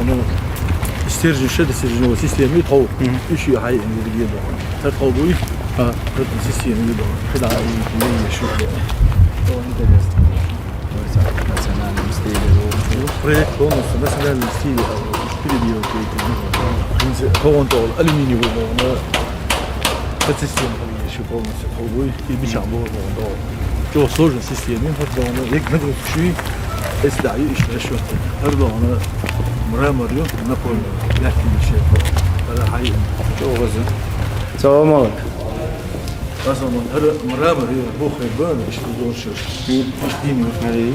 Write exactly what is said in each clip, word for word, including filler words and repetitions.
Оно стержень, шеда стержневой система ю тхов. Мгм. Уж ю хьайна дигир ду. Тар тхов буй? А. Тар система ю ду. Хида ю, ю, ю, шу ду. О, интересно. Ой, так, национальный стиль. Проект полностью национальный стиль, а, переделки эти, ну, в принципе, по вон то алюминиевому, но подсистема ю полностью. Хьо буй, и бичам бо, бо, бо. Чо сложная система, хьо бо, ну, як нагрузка шуй, эс да, и ещё, ещё. Хьо бо, ну, мрамор ю, напольный, мягкий ещё. Хьо хьай. Чо гъаза. Салам алейкум. Асалам, хьо мрамор ю, бо хьо бо, ещё больше. Ещё дин ю. Ари.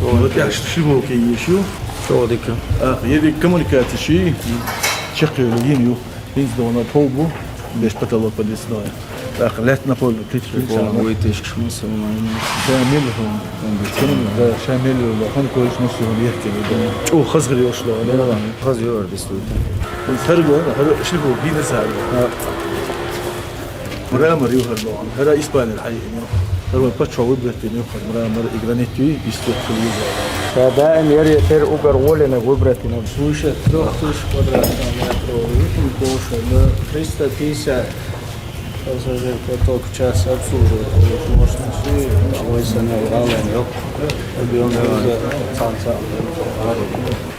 Вот я шибо ке ещё. Чо дика. А, еди коммуникация ши. Чекъю лин ю. Хинз дона тхов бу, беш потолок подвесной. Так, лет на поле, ты Прикольно, выйти из шмуса, наверное. Шамил хун. Ким да, шамил да, хан кой шмуса, он ехте да. Чо хазгыр ёшло, да. Хаз ёр, действительно. Хар го, хар шли го, гине сар. Мрамор ю хар го, хар Испания хай. Хар пачо выбрать, ю хар мрамор и гранит ю, и стёк телевизор. Да, да, эн яри тер угар волена выбрать, ю. Свыше трёх тысяч квадратных метров, ю, площадь, да, триста пятьдесят. Пассажир поток в час обслуживает, вот, мощности, а вой санал ален ёк. Объём груза, цанца.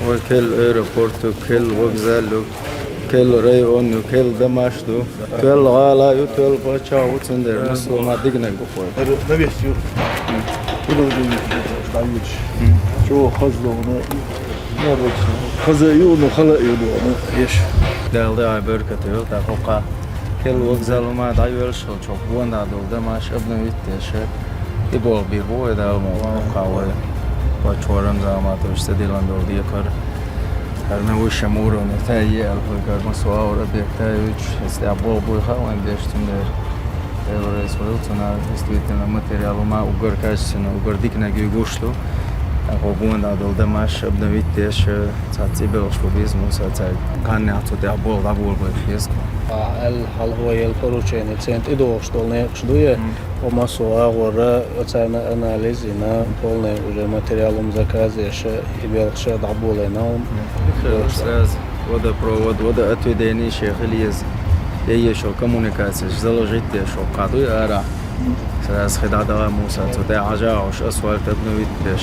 Ой, кел аэропорт, кел вокзал, кел район, кел домаш ду, кел гала ю, кел пача, вот сендер, мусулма дигнек бухой. Навес ю. Продолжение. Чё, хазло, ну, хаза ю, ну, хала ю, ну, еш. Дал да, ай, беркат ю, да, хока. Кел вокзал ма дӀайолаш хилча, гонда долу дамаш обновить деш, и болх бийр бу вай Дала мукъ лахь, вай Пачоран заман тӀехь ца диллина долу декхар. ХӀара высшем уровне тӀе е аьлла, вай кара массо а агӀор объект тӀе а юьйцуш, иза тӀехь болх буй хаьа вайн деш, цундела Эврейс вай цунах действительно материал ма уггар качественно, уггар диканиг гуш ду. ТӀаккха гонда долу дамаш обновить деш, цхьацца цӀе белхаш бу беза, муса цаьрга кханнехь цу тӀехь болх дӀаболабайта беза. Аьлла, хьалхо елла поручение, цӀен тӀедогӀуш долу некъаш дуй, хӀо массо а агӀора, царна анализ йина, полный уже материал хӀума заказ еш, и белхаш дӀаболийна хӀума. Сразу водопровод, водоотведение шен хила еза. Е ешо коммуникацеш заложить деш хӀо кхаъ дуй арахь. Сразу хи дӀадала муса цу тӀехь хьажа, хӀуш асфальт обновить деш,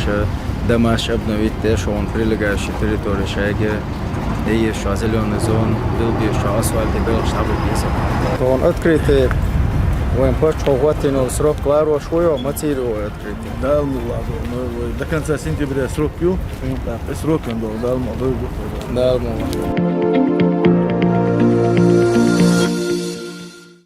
дамаш обновить деш, хӀун прилегающий территория шайге. Е ешо зелёный зона, билггал ешо асфальт и белхаш дӀабуьгу иза. Тхуна открытый вайн паччахьо хӀоттийна срок ларош ву йо, мацийра ву открытый. Дала мукъ лахь, ну, вай до конца сентября срок ю. Так, и срокан долу, Дала мукъ лахь. Дала мукъ лахь.